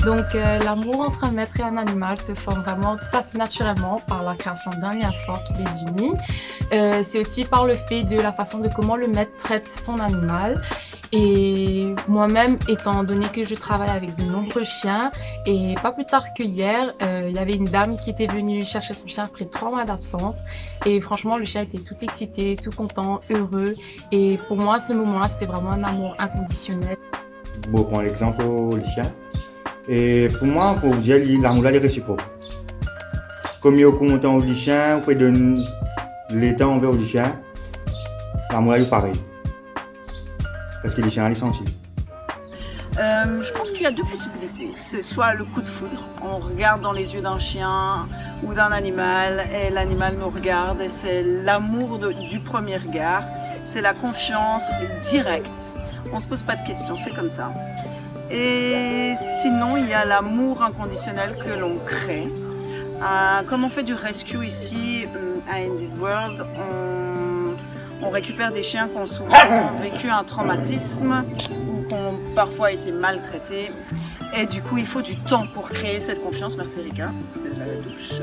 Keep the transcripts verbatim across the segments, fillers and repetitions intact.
Donc, euh, l'amour entre un maître et un animal se forme vraiment tout à fait naturellement par la création d'un lien fort qui les unit. Euh, c'est aussi par le fait de la façon de comment le maître traite son animal. Et moi-même, étant donné que je travaille avec de nombreux chiens, et pas plus tard que hier, euh, il y avait une dame qui était venue chercher son chien après trois mois d'absence. Et franchement, le chien était tout excité, tout content, heureux. Et pour moi, ce moment-là, c'était vraiment un amour inconditionnel. Mo pran lexanp o lisien. E pou mwa, pou dir li, lamour la, li resiprok. Kouma ou kontan o lisien, ou pe donn letan anver o lisien, lamour la, li parey. Parski lisien la, li santi. Euh, je pense qu'il y a deux possibilités. C'est soit le coup de foudre, on regarde dans les yeux d'un chien ou d'un animal, et l'animal nous regarde, et c'est l'amour de- du premier regard, c'est la confiance directe. On se pose pas de questions, c'est comme ça. Et sinon, il y a l'amour inconditionnel que l'on crée. Euh, comme on fait du rescue ici, euh, à Andy's World, on, on récupère des chiens qui ont souvent vécu un traumatisme ou qui ont parfois été maltraités. Et du coup, il faut du temps pour créer cette confiance. Merci Rika de la douche.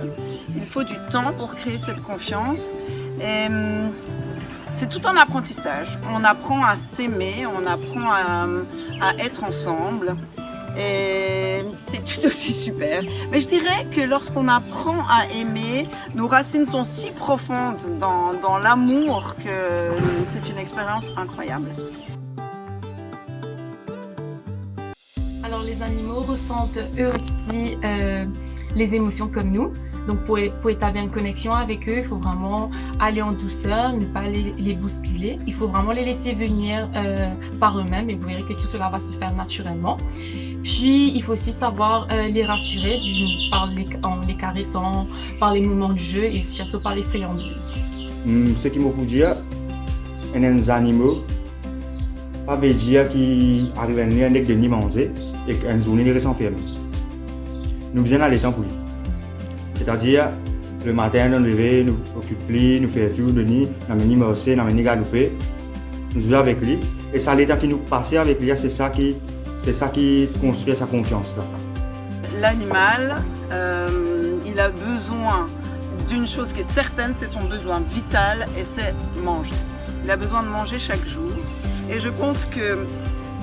Il faut du temps pour créer cette confiance. Et, hum, c'est tout un apprentissage. On apprend à s'aimer, on apprend à, à être ensemble. Et c'est tout aussi super. Mais je dirais que lorsqu'on apprend à aimer, nos racines sont si profondes dans, dans l'amour que c'est une expérience incroyable. Alors, les animaux ressentent eux aussi, euh, les émotions comme nous. Donc, pour, pour établir une connexion avec eux, il faut vraiment aller en douceur, ne pas les, les bousculer. Il faut vraiment les laisser venir, euh, par eux-mêmes et vous verrez que tout cela va se faire naturellement. Puis, il faut aussi savoir, euh, les rassurer du- par les, en les caressant, par les moments de jeu et surtout par les friandises. Hmm, seki mo pou dir, enn, enn zanimo, pa ve dir ki ariv enn ler nek donn li manze ek enn zourne li res anferme. Nou bizin ena letan pou li. Setadir, lematin, nou leve, nou okip li, nou fer tou, donn li, nou amenn li marse, nou amenn li galoupe, nou zwe avek li. E sa letan ki nou pase avek li, se sa ki, se sa ki konstrir sa konfians la. L'animal, euh, il a besoin d'une chose qui est certaine, c'est son besoin vital et c'est manger. Il a besoin de manger chaque jour. Et je pense que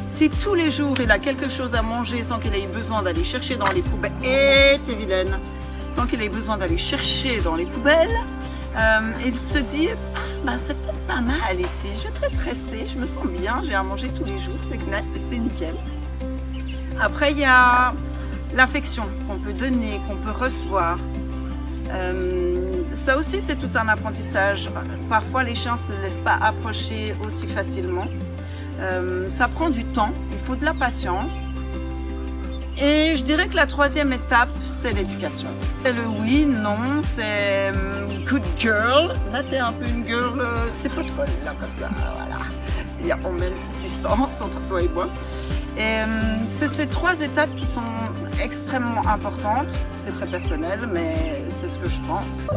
si tous les jours il a quelque chose à manger sans qu'il ait besoin d'aller chercher dans les poubelles, et t'es vilaine, sans qu'il ait besoin d'aller chercher dans les poubelles, euh, il se dit, ah, ben, c'est peut-être pas mal ici, je vais peut-être rester, je me sens bien, j'ai à manger tous les jours, c'est gna- c'est nickel. Après, il y a l'affection qu'on peut donner, qu'on peut recevoir. Euh, ça aussi, c'est tout un apprentissage. Parfois, les chiens ne se laissent pas approcher aussi facilement. Euh, ça prend du temps, il faut de la patience. Et je dirais que la troisième étape, c'est l'éducation. C'est le oui, non, c'est, euh, good girl. Là, t'es un peu une girl, euh, c'est pas de colle, là, comme ça, voilà. Il y a, on met une petite distance entre toi et moi. Et, euh, c'est ces trois étapes qui sont extrêmement importantes. C'est très personnel, mais c'est ce que je pense.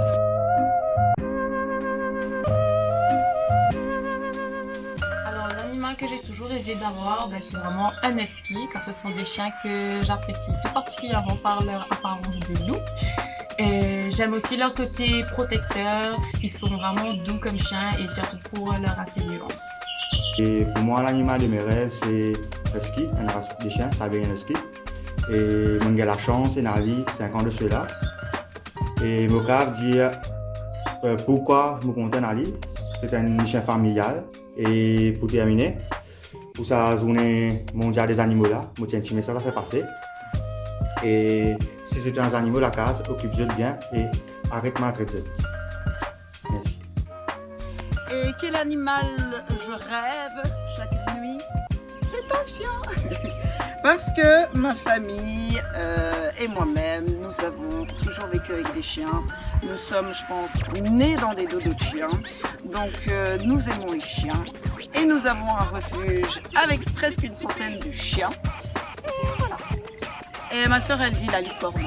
Alors, l'animal que j'ai toujours rêvé d'avoir, ben, c'est vraiment un husky, car ce sont des chiens que j'apprécie tout particulièrement par leur apparence de loup. Et j'aime aussi leur côté protecteur, ils sont vraiment doux comme chiens et surtout pour leur intelligence. E pou mwa, lanimal de mes rêves, se husky, enn ras de sien, Siberian Husky. E mo gagn lasans ena li sink an de sela. E mo kav dir, euh, poukwa mo kontan ena li, se enn sien familial. E pou termine, pou sa zourne mondial de zanimo la, mo ti ena enn ti mesaz a fer pase. E si zot ena zanimo lakaz, okip zot bien e aret maltret zot. Merci. Et quel animal je rêve chaque nuit ? C'est un chien. Parce que ma famille, euh, et moi-même, nous avons toujours vécu avec des chiens. Nous sommes, je pense, nés dans des dodos de chiens. Donc, euh, nous aimons les chiens. Et nous avons un refuge avec presque une centaine de chiens. Et voilà. Et ma sœur, elle dit la licorne.